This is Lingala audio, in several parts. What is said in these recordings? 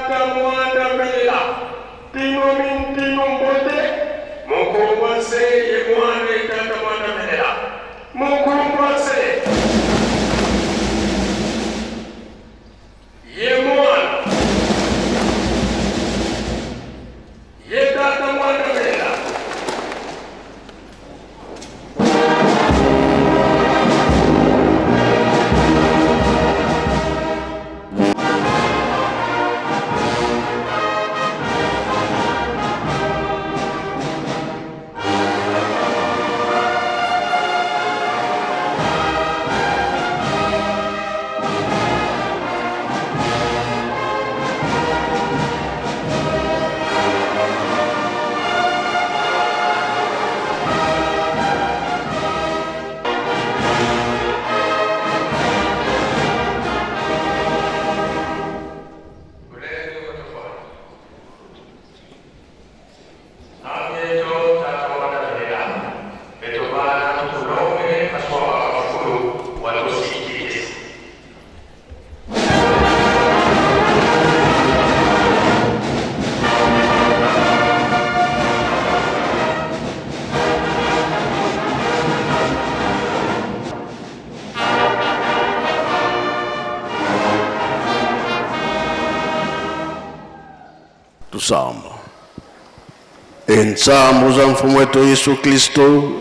Tata Mwanda Velela, Tino Mintino Mbote, Mokongo Nse ye Mwana e Tata Mwanda Velela, Mokongo Nse ye Mwana ye Tata Mwanda Velela. Tusamba. Entsambu za mfumu wetu Yesu Kristo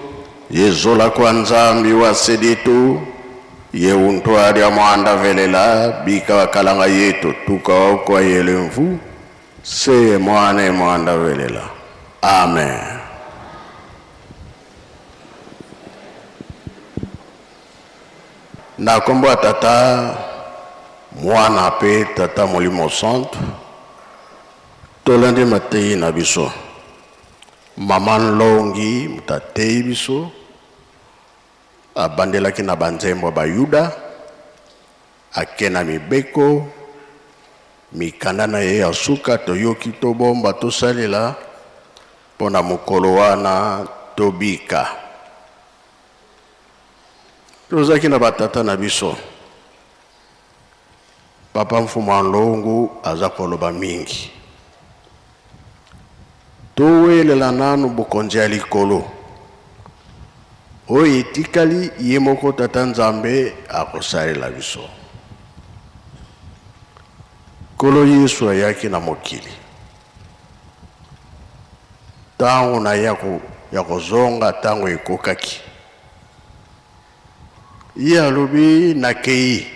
yezola kwa Nzambi wa seditu ye untwali ya mwanda velela bika bakalanga yetu tuka kwa yele mvu se mwana mwanda velela. Amen. Na kombo ya Tata, Mwana pe Tata Molimo Santu, tolandi mateyi na biso. Mama Nlongi moto ateyi biso, abandelaki na banzembo ya Bayuda, ake na mibeko, mikanda na ye ya suka toyoki tobomba tosalela mpo na mokolo wana tobika. Tozalaki na batata na biso. Papa Mfumu a Nlongo aza koloba mingi. Towelela nanu bokonzi ya likolo. Oyo etikali ye moko Tata Nzambe akosalela biso. Nkolo Yesu ayaki na mokili. Tango na ye ya kozonga tango ekokaki. Ye alobi, Nakei,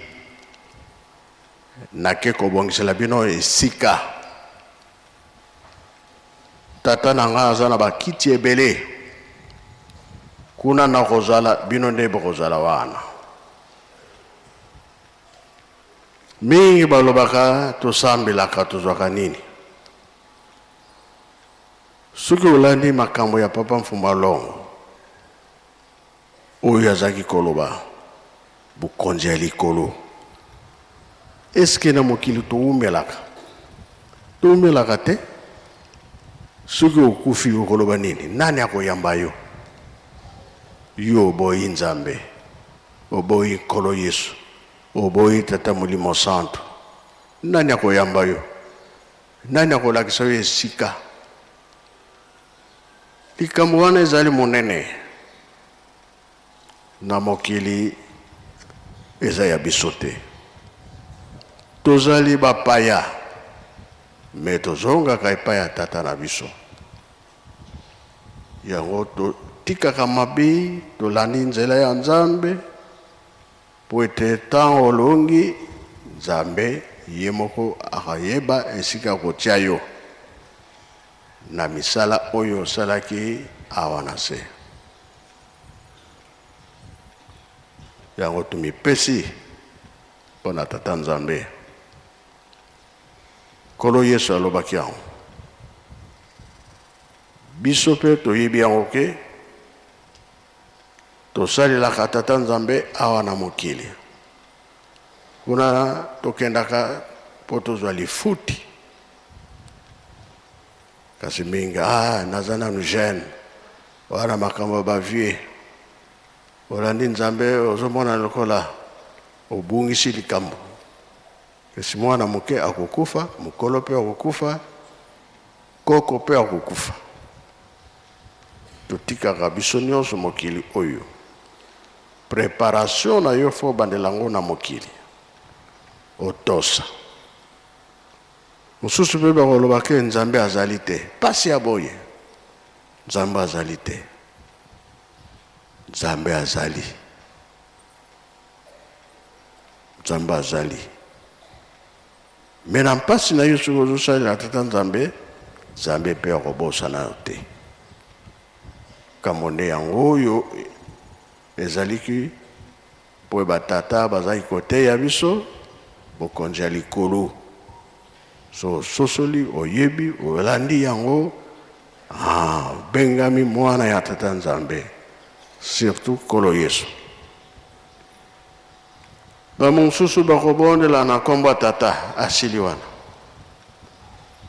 nake kobongisela bino esika. Tata na ngai aza na bakiti ebele. Kuna nakozala, bino nde bokozala wana. Mingi balobaka tosambelaka tozwaka nini? Soki olandi makambo ya Papa Mfumba Longo oyo azalaki koloba bokonzi ya likolo, eske na mokili towumelaka? Towumelaka te. Soki okufi okoloba nini? Nani akoyamba yo? Yo oboyi Nzambe, oboyi Nkolo Yesu, oboyi Tata Molimo Santu, nani akoyamba yo? Nani akolakisa yo esika? Likambo wana ezali monene na mokili, eza ya biso te. Tozali bapaya, me tozongaka epai ya Tata na biso. Yango totikaka mabe, tolandi nzela ya Nzambe, mpo ete ntango olongi, Nzambe ye moko akoyeba esika akotia yo na misala oyo osalaki awa na se. Yango tomipesi mpo na Tata Nzambe. Nkolo Yesu alobaki yango. Biso mpe toyebi yango ke tosalelaka Tata Nzambe awa na mokili. Kuna tokendaka mpo tozwa lifuti. Kasi mingi, ah, naza nanu jeune, wana makambo ya ba vieux. Olandi Nzambe, ozomona lokola obungisi likambo. Kasi mwana moke akokufa, mokolo mpe akokufa, koko mpe akokufa. Totikaka biso nyonso mokili oyo. Preparation na yo fo obandela yango na mokili. Otosa. Mosusu mpe bakoloba ke Nzambe azali te. Pasi ya boye. Nzambe azali te. Nzambe azali. Nzambe azali. Me na mpasi na yo soki ozosalela Tata Nzambe, Nzambe mpe akobosana yo te. Kambo nde yango oyo ezaliki mpo batata bazalaki koteya biso bokonzi ya likolo. So ososoli, oyebi, olandi yango, ah, obengami mwana ya Tata Nzambe, surtout Nkolo Yesu. Bamosusu bakobondela na nkombo ya Tata, asili wana.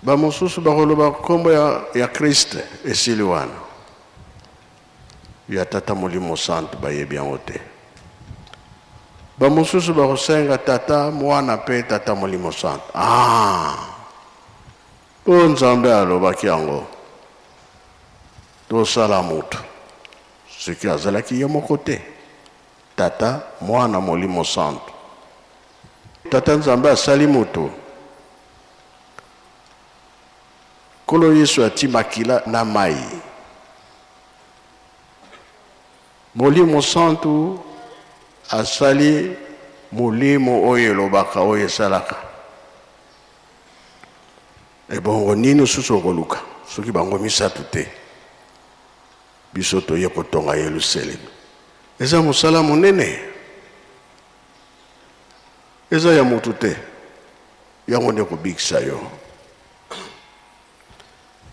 Bamosusu bakoloba nkombo ya, ya Christ, esili wana. Ya Tata Molimo Santu bayebi yango te. Bamosusu bakosenga Tata Mwana mpe Tata Molimo Santu. Ah! Mpo Nzambe alobaki yango, tosala moto soki azalaki ye moko te. Tata, Mwana, Molimo Santu. Tata Nzambe asali moto. Nkolo Yesu ati makila na mai. Molimo Santu asali molimo oyo elobaka, oyo esalaka. Ebongo nini susu okoluka soki bango misato te? Biso toye kotonga Yelusalemi. Eza mosala monene, eza ya motu te. Yango nde kobikisa yo,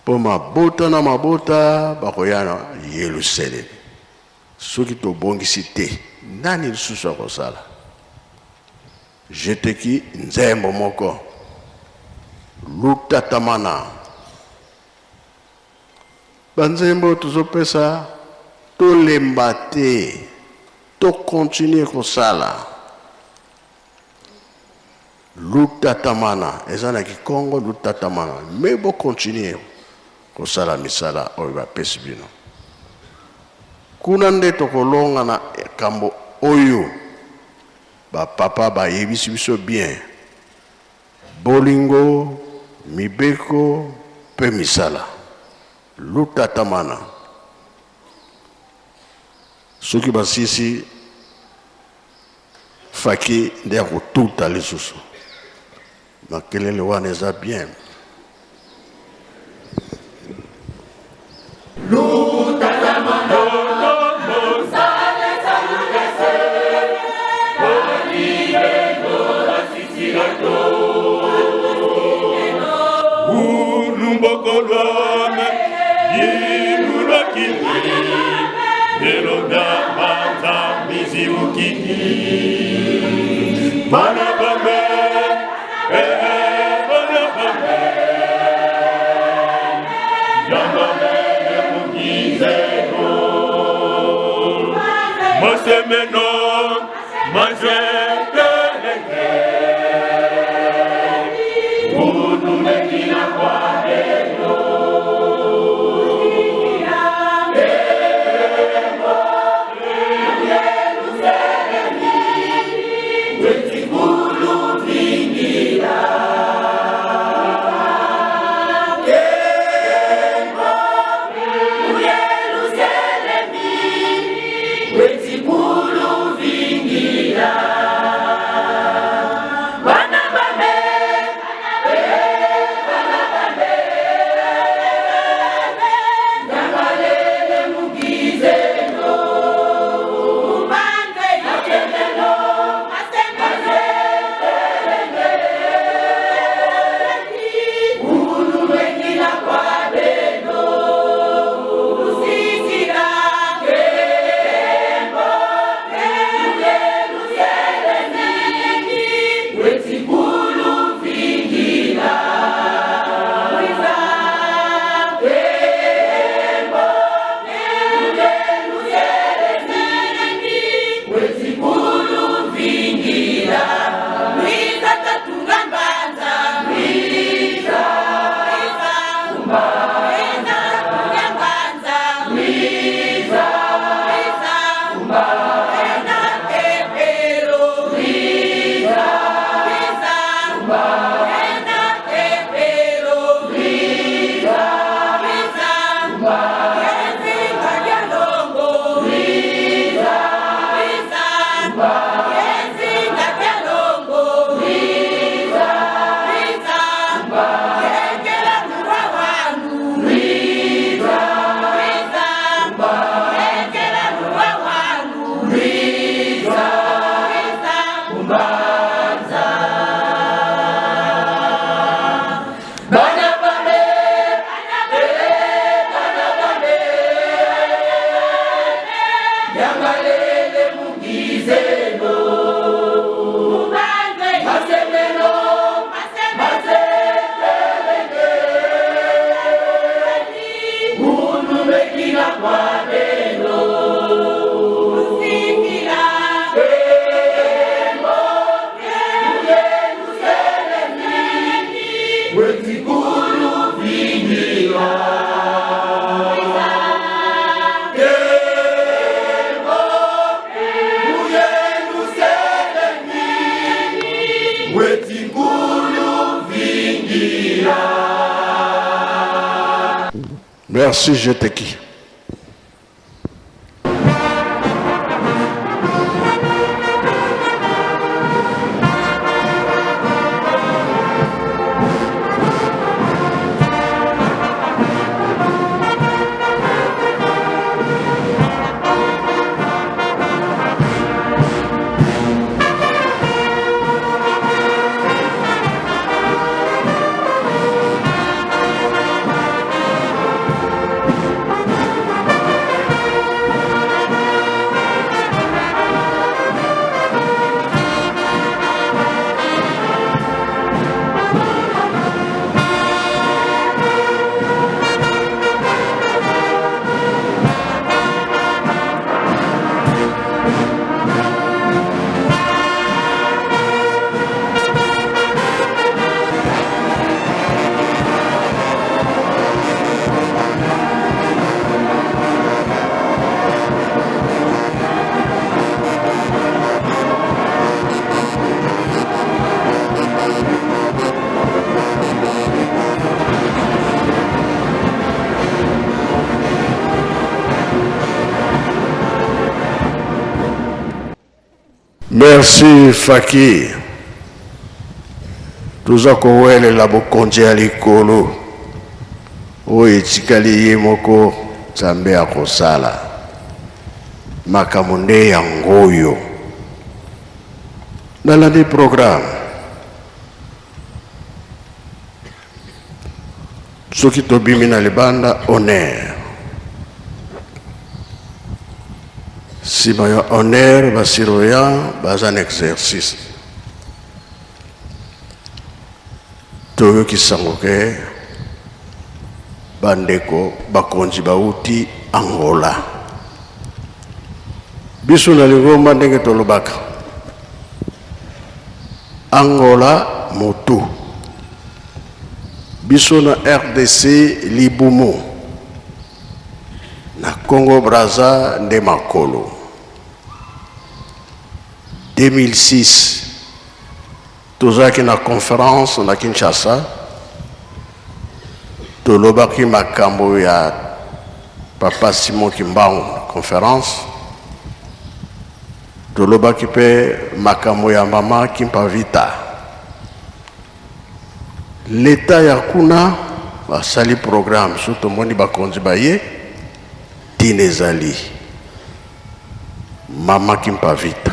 mpo mabota na mabota bakoya na Yelusalemi. Soki tobongisi te, nani lisusu akosala? Jeteki nzembo moko lutatamana. Banzembo tozopesa, tolemba te, to continuer kosala. Lutatamana eza na kikongo lutatamana, mais bo continuer kosala misala oyo bapesi bino. Kuna nde tokolonga na kambo oyo ba papa bayebisi biso bien. Bolingo, mibeko mpe misala. Lutatamana. Soki basisi Faki nde akotuta lisusu. Makelele wana eza bien. Masemeno, masekeleke, unumekina kwa Merci Jeteki. Merci Faki. Toza kowelela bokonzi ya likolo oyo etikali ye moko Nzambe akosala makambo nde yango oyo. Nalandi programme soki tobimi na libanda honneur nsima ya honneur ba surveillant baza na exercice toyoki sango ke bandeko bakonzi bauti Angola biso na lingomba ndenge tolobaka Angola motu biso na RDC libumu na Congo Brazza nde makolo 2006 tozalaki na conference na Kinshasa tolobaki makambo ya papa Simon Kimbangu conference tolobaki mpe makambo ya mama Kimpa Vita leta ya kuna basali programme so tomoni bakonzi baye ntina ezali mama Kimpa Vita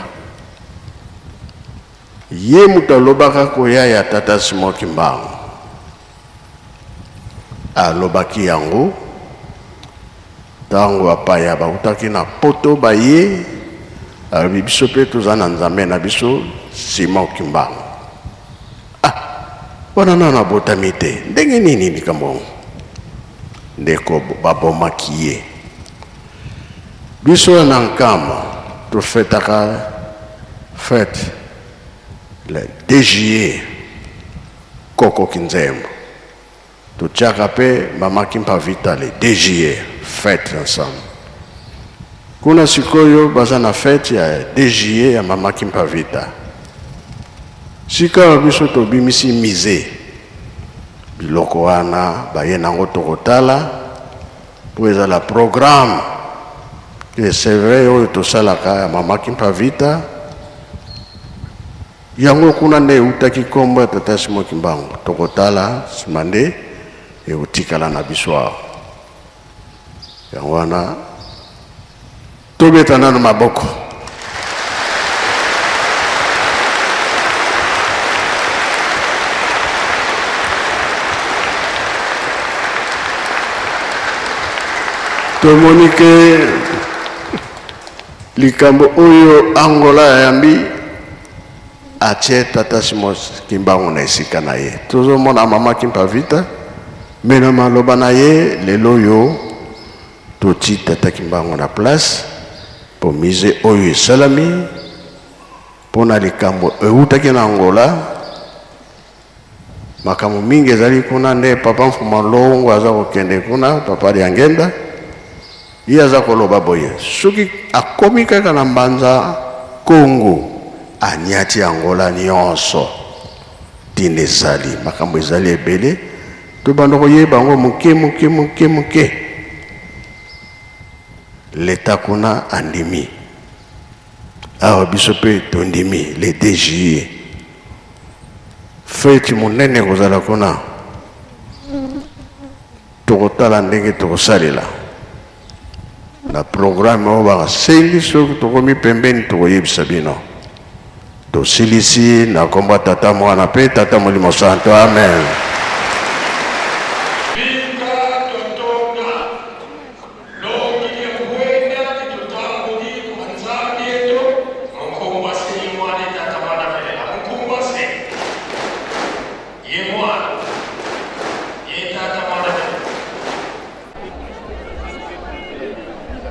ye moto alobaka koya ya tata Simon Kimbangu alobaki yango ntango bapaya bautaki na poto baye alobi biso mpe toza na nzambe na biso Simon Kimbangu ah wana nano abotami te ndenge nini likambo yango ndeko babomaki ye biso na nkama tofetaka fete le 2 juillet koko kinzembo totiaka mpe mama Kimpa Vita le 2 juillet fete ensemble kuna sikoyo baza na fete ya 2 juillet ya mama Kimpa Vita sikawa biso tobimisi musée biloko wana baye nango tokotala mpo ezala programme ke c'est vrai oyo tosalaka ya mama Kimpa Vita yango kuna nde eutaki nkombo ya tata Simon Kimbangu tokotala nsima nde ekotikala na biso awa yango wana tobeta nano maboko tomoni ke likambo oyo Angola ayambi atie tata Simon Kimbangu na esika na ye tozomona mama Kimpa Vita me na maloba na ye lelo oyo toti tata Kimbangu na place mpo musée oyo esalami mpona likambo eutaki na Angola makambo mingi ezali kuna nde papa Mfuma Longo aza kokende kuna papa Liangenda ye aza koloba boye soki akomi kaka na mbanza Kongo anyati Angola nyonso ntina ezali makambo ezali ebele tobanda koyeba yango moke moke moke moke. Leta kuna andimi. Awa biso mpe tondimi le 2 juillet. Feti monene ekozala kuna. Tokotala ndenge tokosalela na programme oyo basengi. Soki tokomi pembeni, tokoyebisa bino. Tosilisi na kombo ya Tata, Mwana mpe Tata Molimo Santo. Amen. Bika totonga longi ya kwenda tutambuli kwa Nzambi yetu mukumbase ye mwana tata mwana velela mukumbase ye mwana ye tata mwana velela.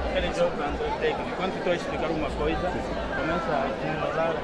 Aquele jogo andou técnico. Quando estou a explicar uma coisa, começa a ignorar.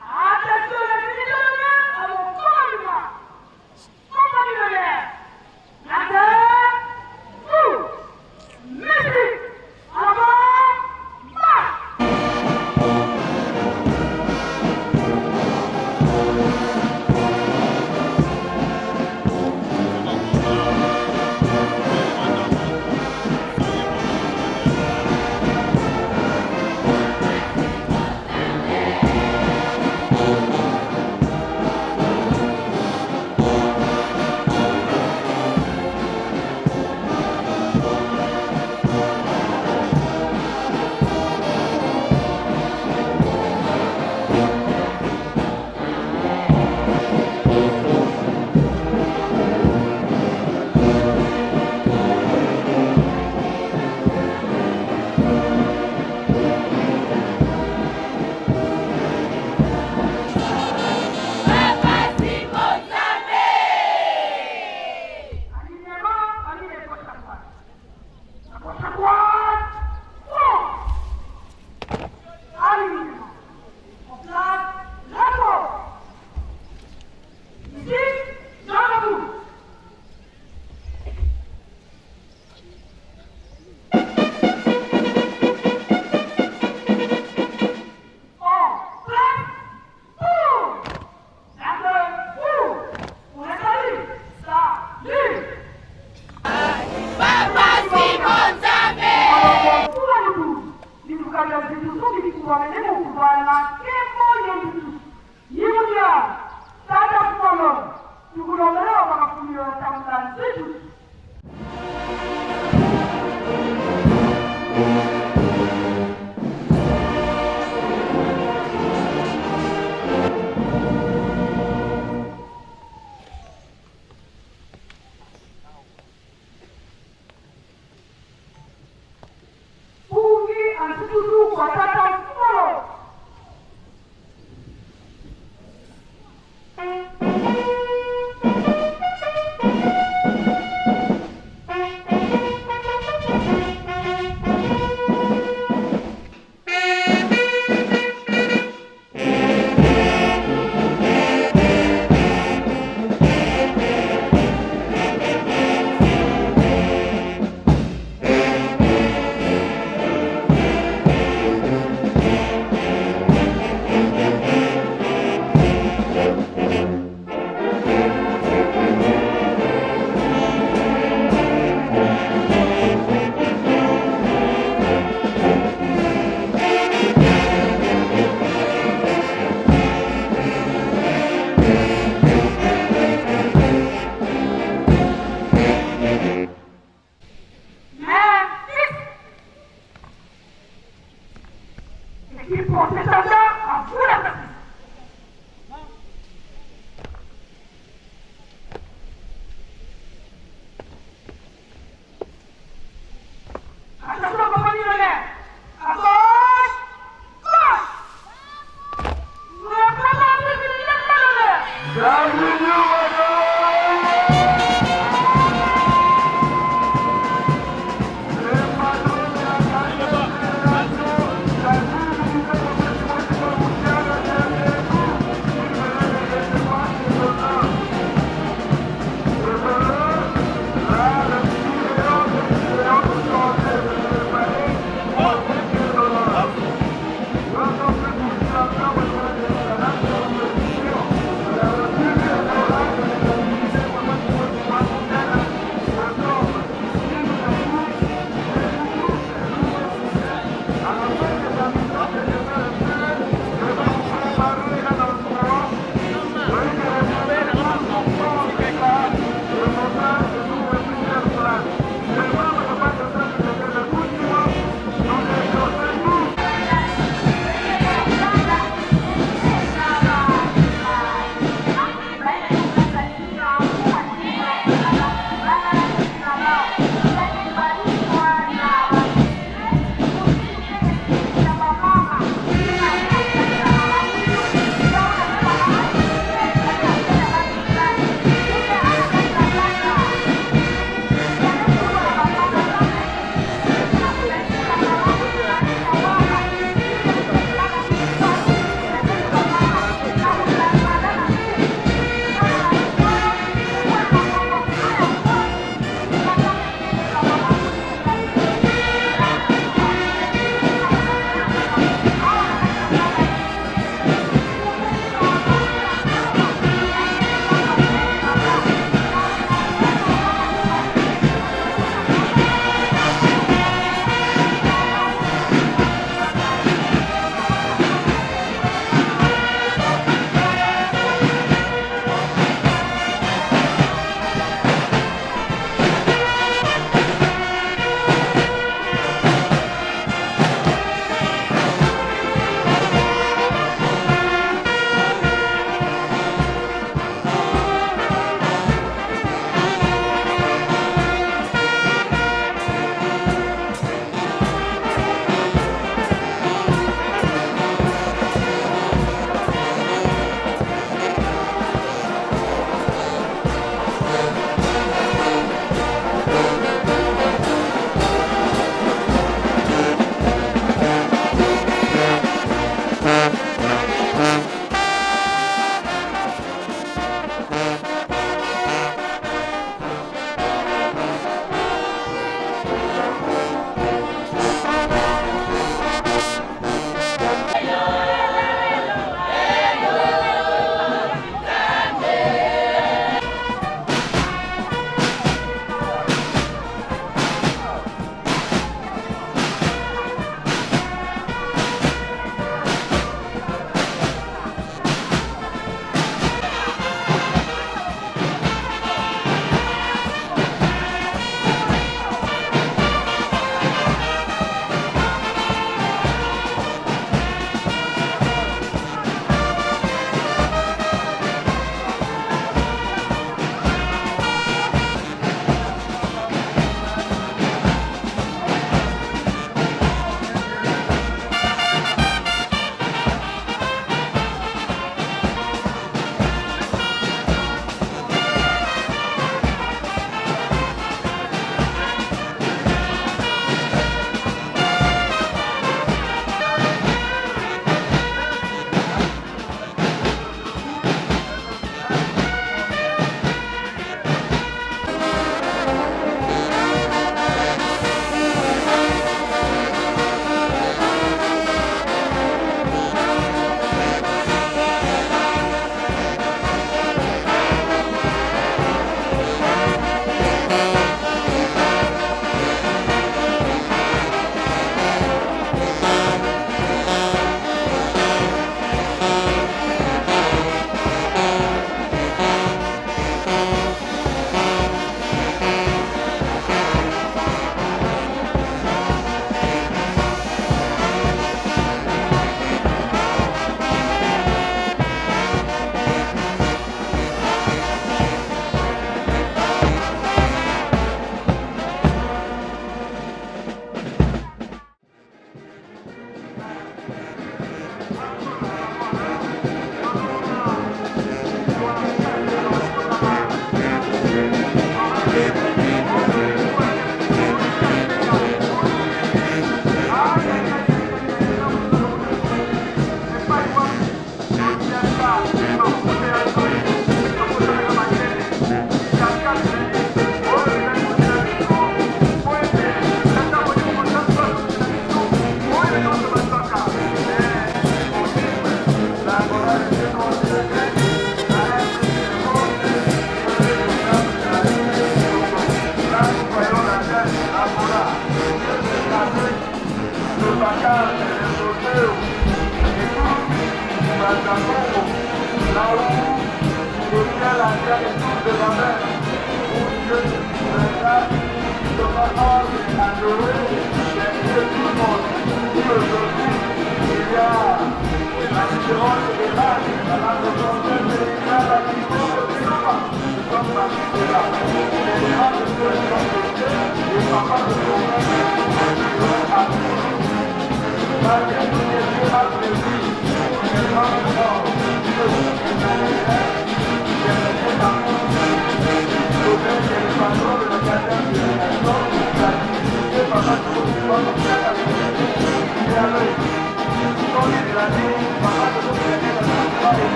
Attention les militaires à mon commandement. Compagnie de l'air. La terre, vous. Musique. Avant, marche. Alignement, aligné gauche à droite. À gauche à droite. Front. Alignement. En place, la gauche. Musique, dans la bouche. En place, boum. La deux, boum. Pour la salut. Salut. Thank you.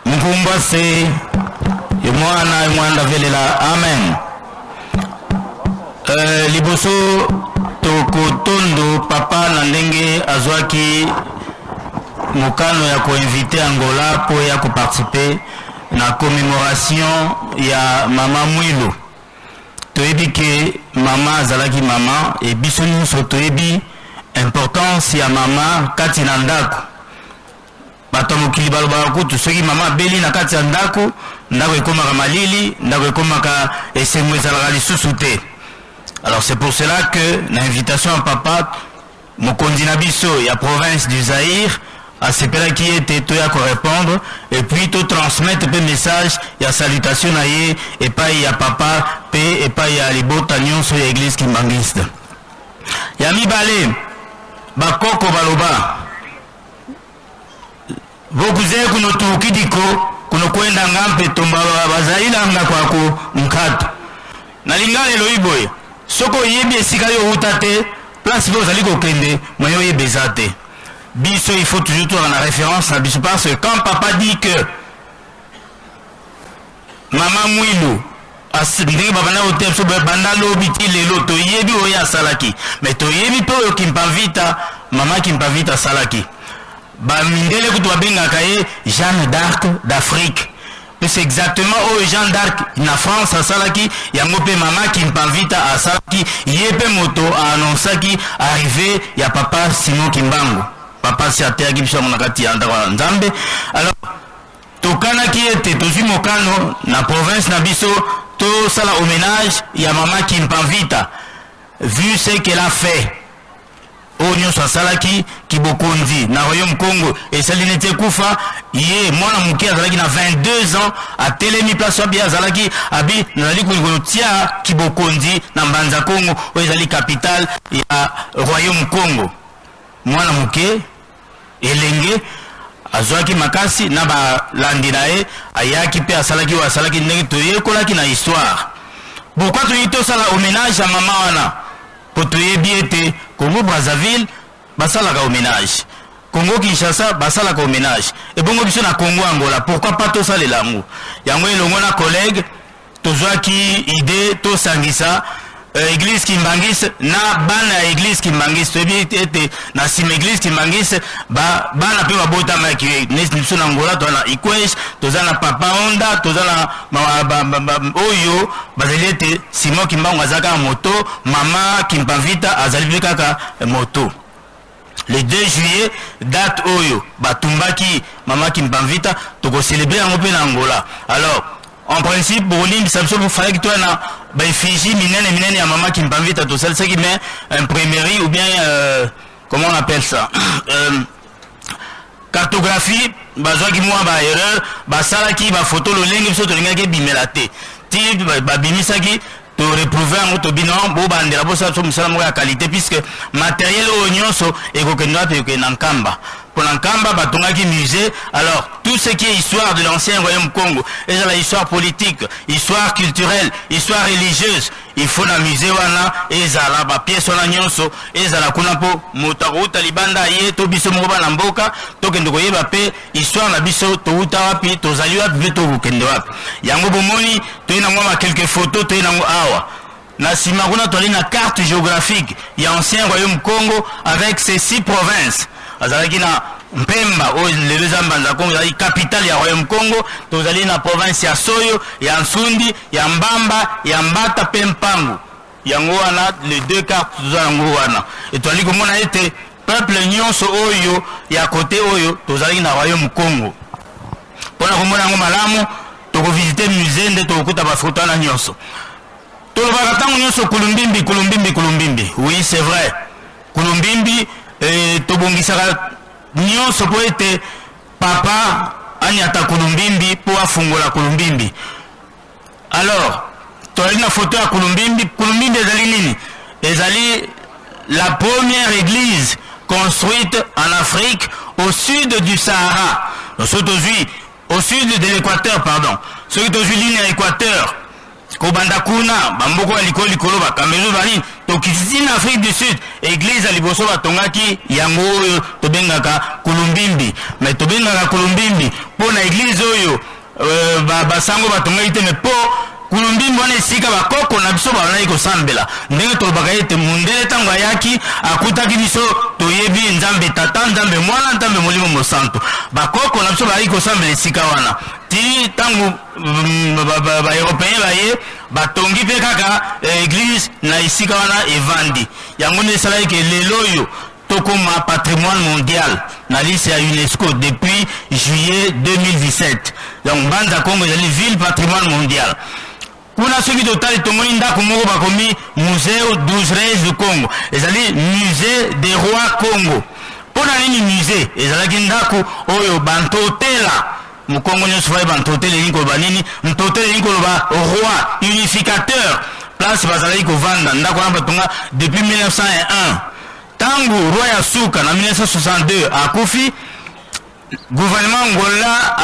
Nkumbwa se yomwana yomwanda velela amen. Liboso tokotondo papa na ndenge azwaki mokano ya koinvite Angola mpo ya koparticipe na commemoration ya mama Mwilu. Toyebi ke mama azalaki mama e biso nyonso toyebi importance ya mama kati na ndako. Bato ya mokili balobaka kutu soki mama abeli na kati ya ndako, ndako ekomaka malili, ndako ekomaka esengo ezalaka lisusu te. Alors c'est pour cela que na invitation ya papa mokonzi na biso ya province du Zaïre asepelaki ete toya ko répondre et puis to transmettre pe message ya salutation na ye epai ya papa pe epai ya libota nyonso ya église kimbanguiste. Ya mibale, bakoko baloba Vokuze kuno tuukidiko kuno kwenda nga mpe tomba bazailanga kwaku nkatu. Na lingala elobi boye, soki oyebi esika yo owuta te, place pe ozali kokende, moyen oyeba eza te. Biso il faut toujours tozala na reference na biso parce que quand papa dit que Mama Mwilu ndenge babanda koteya biso banda lobi ti lelo toyebi oyo asalaki mais toyebi mpe oyo Kimpavita mama Kimpavita asalaki. Bamindele kutu babengaka ye Jeanne d'Arc d'Afrique. Mpe c'est exactement oyo Jeanne d'Arc na France asalaki yango mpe mama Kimpavita asalaki ye mpe moto a annonçaki arrivée ya papa Simon Kimbangu. Papa si ateyaki biso yango na kati ya ndako ya Nzambe. Alors Tokanaki ete tozwi mokano na province na biso tosala homenage ya mama Kimpa Vita vu ce qu'elle a fait. Oyo nyonso asalaki kibokonzi na Royaume Kongo esali neti ekufa. Ye mwana moke azalaki na 22 ans atelemi place wapi azalaki abi nazali kotia kibokonzi na Mbanza Kongo oyo ezali capitale ya Royaume Kongo. Mwana moke Elenge azwaki makasi na balandi na ye, ayaki mpe asalaki oyo asalaki ndenge toyekolaki na histoire. Pourquoi tolingi tosala homenage ya mama wana? Mpo toyebi ete Congo Brazzaville basalaka homenage, Congo Kinshasa basalaka homenage, ebongo biso na Congo Angola pourquoi pas tosalela yango? Yango elongo na collègue tozwaki idee tosangisa Eglise Kimbanguiste na bana ya Eglise Kimbanguiste. Toyebi ete na nsima Eglise Kimbanguiste ba bana mpe babotamaki neti biso na Angola toza na Ikwege, toza na Papa Honda, toza na oyo bazali ete Simon Kimbangu aza kaka moto, mama Kimpavita azali mpe kaka moto. Le 2 juillet date oyo batumbaki mama Kimpavita toko célébrer yango mpe na Angola. Alors en principe bokolimbisa biso bofalaki toya na ba effigie minene minene ya mama Kimpavita tosalisaki, mais imprimerie ou bien comment on appelle ça, cartographie bazwaki mwa ba erreur, basalaki ba photo lolenge biso tolingaki ebimela te ti babimisaki. Toreprouve yango, tobino bobandela, bosala biso mosala moko ya qualité, puisque matériel oyo nyonso ekokende wapi? Ekokende na Nkamba. Mpona Nkamba batongaki musée. Alors tout ce qui est histoire de l'ancien royaume Congo, ezala histoire politique, histoire culturelle, histoire religieuse, il faut na musée wana ezala bapièce wana nyonso ezala kuna, mpo moto akouta libanda ye to biso moko bana mboka tokende koyeba mpe histoire na biso, touta wapi, tozali wapi mpe tokokende wapi. Yango bomoni, toye nango ma quelques photos, toye nango awa na nsima kuna. Toali na carte géographique ya ancien royaume Congo avec ses six provinces. Azalaki na Mpemba oyo lelo eza Mbanza Congo, ezalaki capitale ya royaume Congo. Tozali na province ya Soyo, ya Nsundi, ya Mbamba, ya Mbata mpe Mpangu. Yango wana les deux cartes toza yango wana. Etwali komona ete peuple nyonso oyo ya kote oyo tozalaki na royaume Congo. Mpona komona yango malamu, tokovisite musée nde tokokuta bafoto wana nyonso. Tolobaka ntango nyonso Kulumbimbi, Kulumbimbi, Kulumbimbi. Oui, c'est vrai, Kulumbimbi tobongisaka nyonso mpo ete papa aniata Kulumbimbi mpo afungola Kulumbimbi. Alors tozali na foto ya Kulumbimbi. Kulumbimbi ezali nini? Ezali la première église construite en Afrique au sud du Sahara. Soki tozwi au sud de l'équateur, pardon, soki tozwi ligne ya équateur, kobanda kuna bamboka ya likolo likolo, baCameroun, banini, tokiti ti na Afrique du Sud, église ya liboso batongaki yango oyo tobengaka Kulumbimbi. Mais tobengaka Kulumbimbi mpo na église oyo basango batongaki te, mais mpo Kulumbimbi wana esika bakoko na biso bazalaki kosambela. Ndenge tolobaka ete mundele ntango ayaki akutaki biso toyebi Nzambe Tata, Nzambe Mwana, Nzambe Molimo Mosantu. Bakoko na biso bazalaki kosambela esika wana ti ntango baEuropéen baye, batongi mpe kaka église na esika wana evandi. Yango nde esalaki ke lelo oyo tokoma patrimoine mondial na liste ya UNESCO depuis juillet 2017. Donc Mbanza Congo ezali ville patrimoine mondial. Kuna soki totali, tomoni ndako moko bakomi Museu dos Reis du Congo, ezali musée des rois Congo. Mpo na nini musée? Ezalaki ndako oyo bantotela mokongo nyonso fai. Bantotela elingi koloba nini? Ntotela elingi koloba roi unificateur. Place bazalaki kovanda, ndako wana batonga depuis 1901. Ntango roi ya suka na 1962 akufi, gouvernement Angola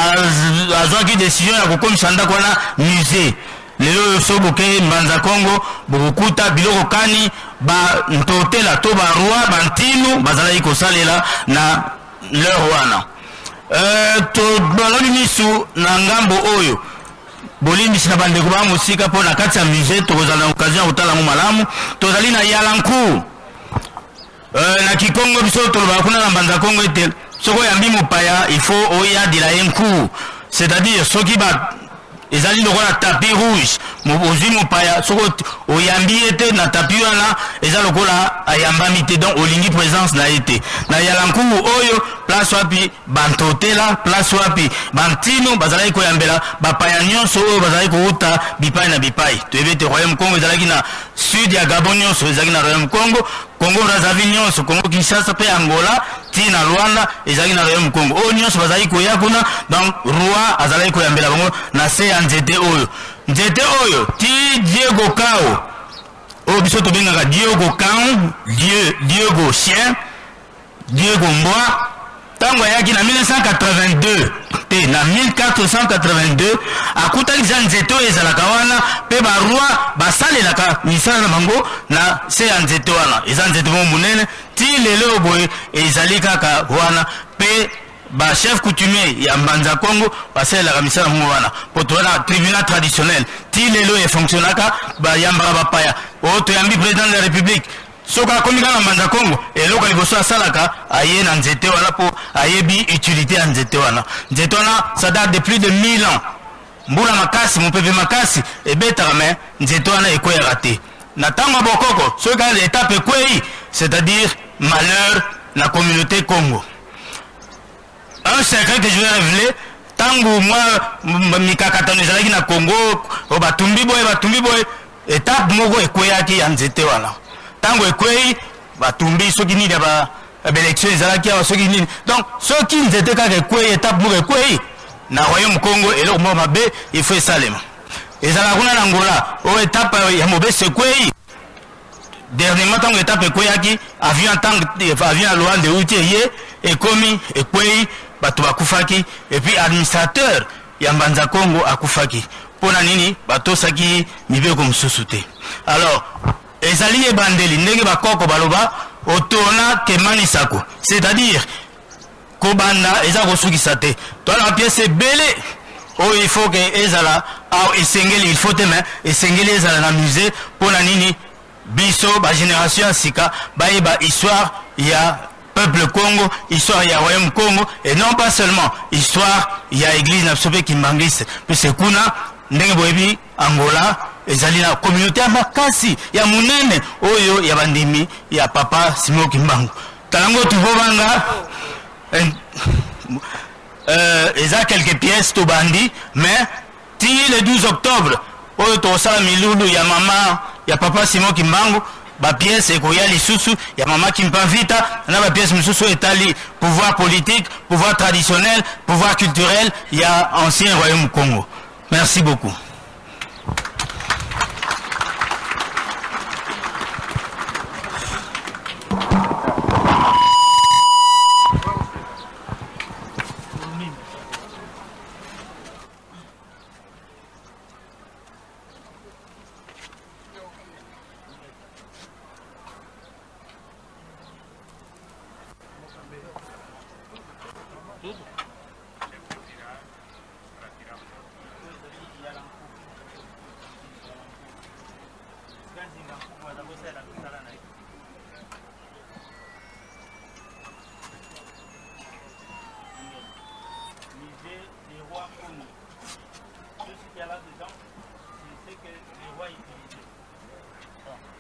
azwaki décision ya kokomisa ndako wana musée. Lelo oyo so bokei Mbanza Congo, bokokuta biloko kani bantotela to baroi bantinu bazalaki kosalela na l'heure wana. Tobalobi misu na ngambo oyo. Bolimbisi na bandeko ba mosika, mpo na kati ya musée tokozala na occasion ya kotala yango malamu. Tozali na Yalancourt. Na Kikongo biso tolobaka kuna na Mbanza Kongo ete soki oyambi mopaya, il faut oyadila ye nku, c'est-à-dire soki ba ezali lokola tapis rouge, ozwi mopaya, soki oyambi ye te na tapis wana, eza lokola ayambami te. Donc olingi présence na ye te. Na Yalankuku oyo, place wapi bantotela, place wapi bantino bazalaki koyambela bapaya nyonso oyo bazalaki kouta bipai na bipai. Toyebi ete royaume Congo ezalaki na sud ya Gabon nyonso, ezalaki na royaume Congo, Congo Brazzaville nyonso, Congo Kinshasa mpe Angola ti na Luanda ezalaki na royaume Congo. Oyo nyonso bazalaki koya kuna, donc roi azalaki koyambela bango na se ya nzete oyo. Nzete oyo ti Diego Cao, oyo biso tobengaka Diogo Cão, Dieu, Diogo chien, Diego mbwa, ntango ayaki na 1982 te, na 1482, akutaki eza nzete oyo ezalaka wana mpe baroi basalelaka misala na bango na se ya nzete wana. Eza nzete moko monene, ti lelo oyo boye ezali kaka wana, mpe bachef coutumier ya Mbanza Congo basalelaka misala mongo wana, po toza na tribunal traditionnel ti lelo efonctionnaka, bayambaka bapaya oyo. Toyambi président de la République, soki akomi kaka na Mbanza Congo, eloko ya liboso asalaka, aye na nzete wana, mpo ayebi utilité ya nzete wana. Nzete wana, ça date de plus de 1000 ans. Mbula makasi, mopepe makasi ebetaka, mais nzete wana ekweyaka te. Na ntango ya bokoko, soki kaka étape ekwei, c'est-à-dire malheur na communauté Congo. Un secret que je vais révéler: ntango mwa mikakatano ezalaki na Congo, batumbi boye, batumbi boye, étape moko ekweyaki ya nzete wana. Ntango ekwei, batumbi soki nini ya baélection ezalaki awa, soki nini. Donc soki nzete kaka ekwei, étape moko ekwei na royaume Congo, eloko moko mabe il faut esalema. Ezalaka kuna na Angola, oyo etape ya mobesu ekwei. Dernièrement ntango etape ekweyaki, avion ya tango avion ya Luanda euti eye ekomi ekwei, bato bakufaki et puis administrateur ya Mbanza Kongo akufaki. Mpo na nini batosaki mibeko mosusu te? Alors ezali ebandeli ndenge bakoko baloba otona kemanisako, c'est-à-dire Kobanda eza kosukisa te. Toza na ba pièces ebele oyo il faut que ezala awa, esengeli, il faut te mais esengeli ezala na musee. Pona nini? Biso ba generation ya sika bayeba histoire ya peuple Kongo, histoire ya royaume Kongo et non pas seulement histoire ya eglise na biso pe kimbanguiste, puisque kuna ndenge boyebi Angola ezali na communauté ya makasi ya munene oyo ya bandimi ya papa Simon Kimbangu. Tango tuvobanga euh, eza quelques pièces tobandi, mais ti le 12 octobre oyo tokosala milulu ya mama ya papa Simon Kimbangu, ba pièces ekoya lisusu ya mama Kimpa Vita na ba pièces mosusu oyo etali pouvoir politique, pouvoir traditionnel, pouvoir culturel ya ancien royaume Congo. Merci beaucoup.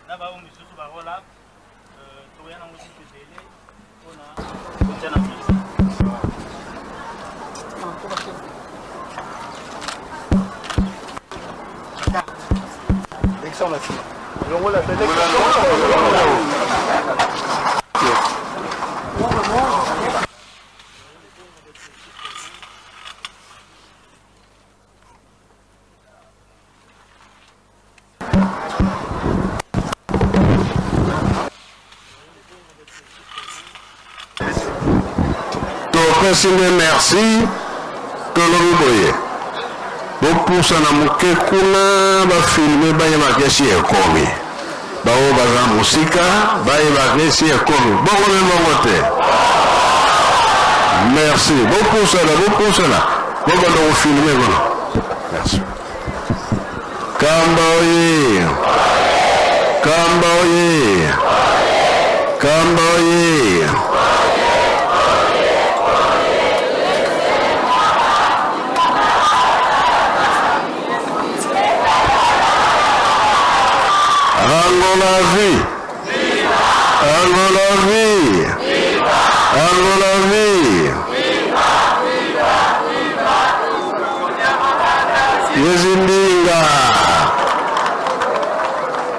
Na baoyo misusu ba roll up toya nango susu ebele mpona kotia na mesa. Topesi nde merci, tolobi boye, bopusana moke kuna bafilme bayebaka esi ekomi, baoyo baza mosika bayebaka esi ekomi, bongo nde bongo te? Merci, bopusana, bopusana, bobanda kofilme kuna. Merci. Kamba oye! Kamba oye! Kamba oye! Angola vie! Angola vie! Angola vie! Yezindinga!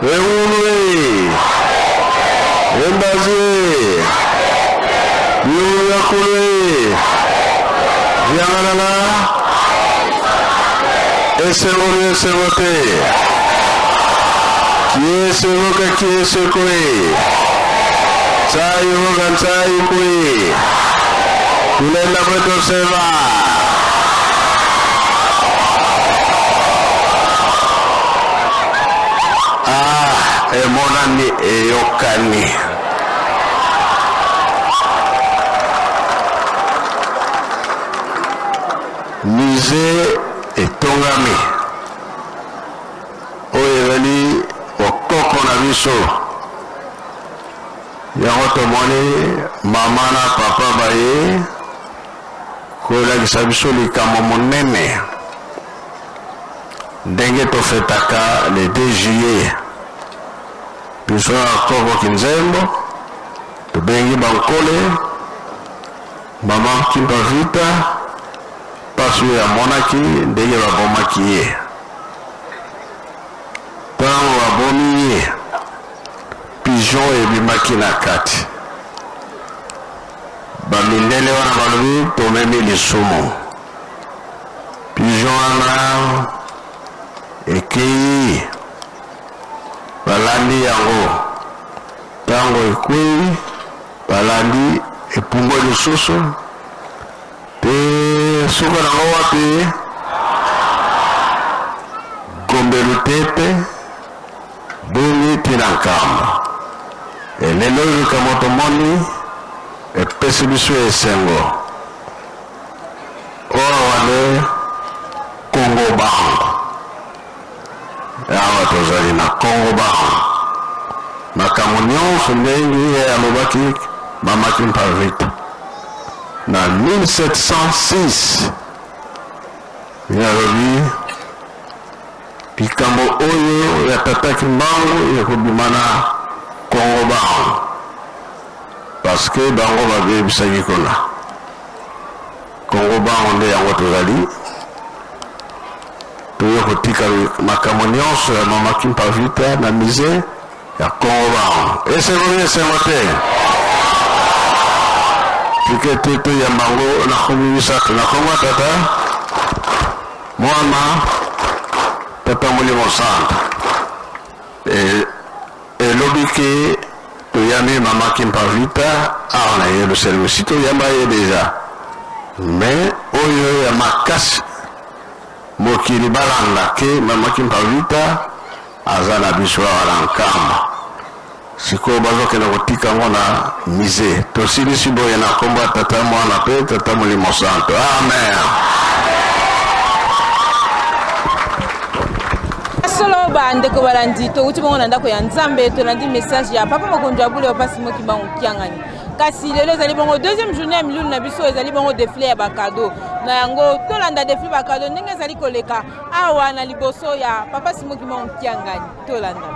Ewulwe! Embaze! Biuyakulwe! Viangalala! Esengo ni esengo te! Kiesengo ka kiesekwe! Tsayi hoga ntsayi kwe! Kulenda kwetu seva! Ah, emonani eyokani. Musée etongami oyo ezali bokoko na biso. Yango tomoni mama na papa baye kolakisa biso likambo monene ndenge tofetaka le 2 juillet. Biso na koko Kinzembo tobengi bankole mama Kimpa Vita mpasi oyo amonaki ndenge babomaki ye. Ntango babomi ye, pigeon ebimaki na kati. Ba mindele wana balobi tomemi lisumu. Pigeon wana Ekei, balandi yango. Ntango ekwei, balandi, epumbwe lisusu te. Suka nango wapi? Gombe Lutete, Beni ti na Nkamba. Elelo oyo likambo tomoni epesi biso esengo. Oyo wane Congo Bango. Awa tozali na Congo Bango. Makambo nyonso ndenge ye alobaki Mama Kimpa Vita na 1706 ye alobi likambo oyo ya Tata Kimbangu ekobima na Congo Bango parce que bango babebisaki kuna Congo Bango nde yango tozali toye kotika makambo nyonso ya Mama Kimpa Vita na musee ya Congo Bango. Esengo nini esengo te? Tika ete toyamba yango na nkombo misato, na nkombo ya Tata, Mwana, Tata Molimo Santo. Elobi ke toyambi Mama Kimpa Vita awa na Yerusalemu, si toyamba ye deja, mais oyo ya makasi mokili balanda ke Mama Kimpa Vita aza na biso awa na Nkamba. Sikoyo bazokende kotika yango na musee. Tosilisi boye na nkombo ya Tata, Mwana mpe Tata Molimo Santo. Amen. Solo bandeko balandi, towuti bongo na ndako ya Nzambe, tolandi message ya papa mokonzi ya bule papa Simon Kimbangu Kiangani. Kasi lelo ezali bongo deuxième journée ya milulu na biso, ezali bongo défilé ya bakado. Na yango tolanda défilé bakado ndenge ezali koleka awa na liboso ya papa Simon Kimbangu Kiangani. Tolanda.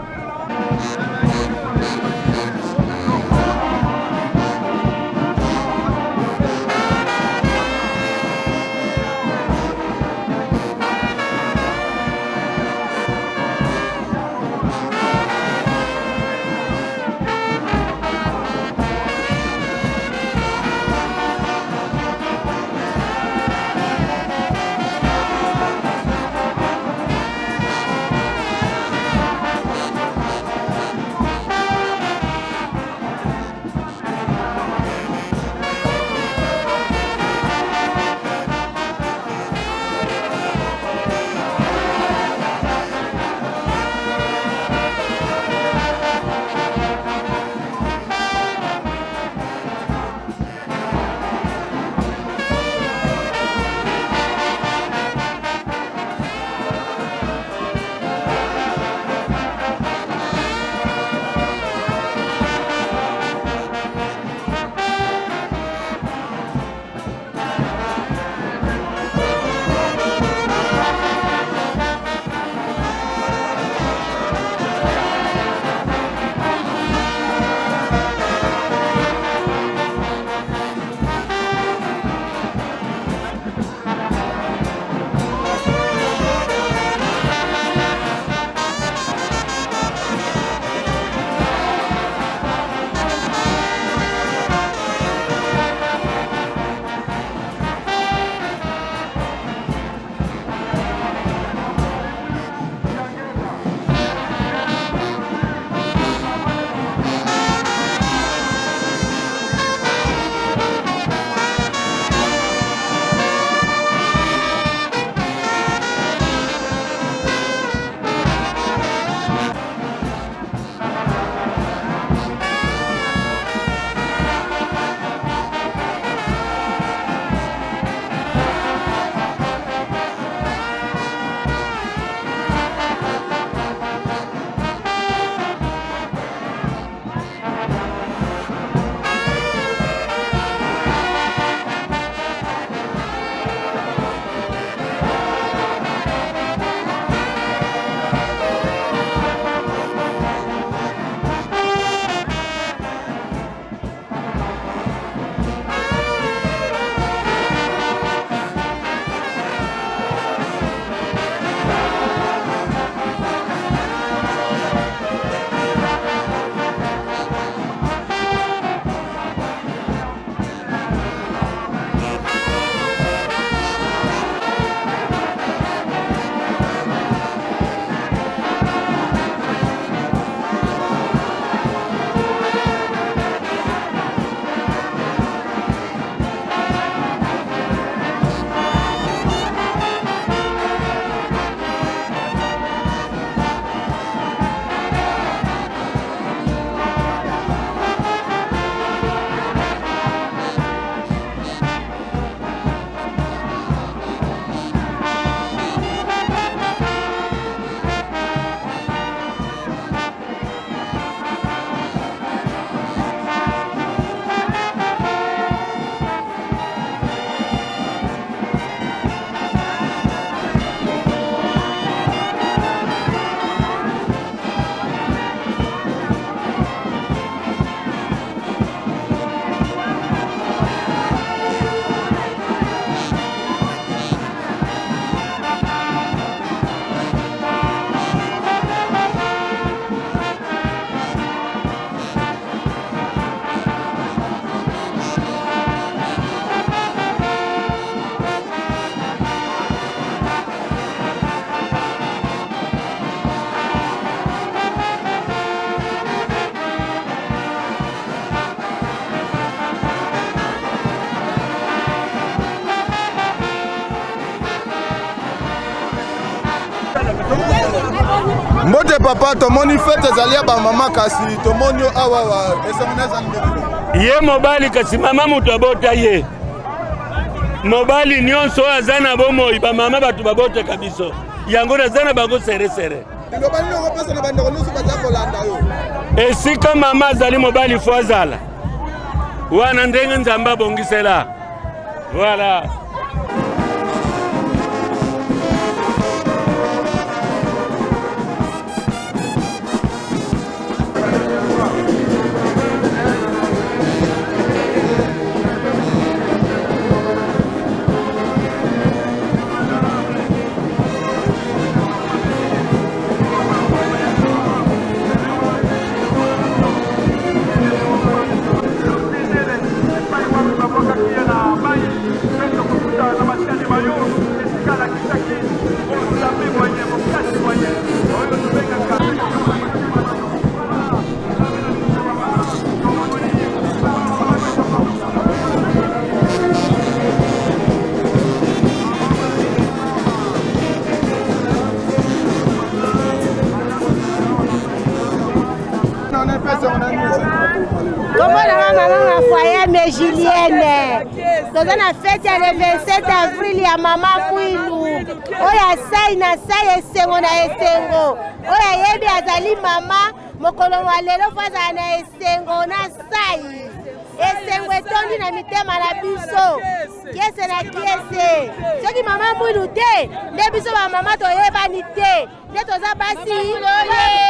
Mbote papa, tomoni fete ezali ya bamama kasi tomoni yo awa esengo na ezali ndenge. Ye mobali kasi mama moto abota ye. Mobali nyonso oyo aza na bomoi bamama bato babotaka biso. Yango naza na bango sere sere. Liloba nini okopesa na bandeko nyonso baza kolanda yo? Esika mama azali mobali fo azala wana ndenge Nzambe abongisela. Voilà. Kombo na nga mama Mafoyer me Julienne. Toza na fete ya le 27 avril ya mama Mwilu. Oyo asai na sai esengo na esengo. Oyo ayebi azali mama mokolo mwa lelo fo azala na esengo na sai. Esengo etondi na mitema na biso. Kiese na kiese. Soki mama Mwilu te, nde biso ba mama toyebani te. Nde toza basi. Oye!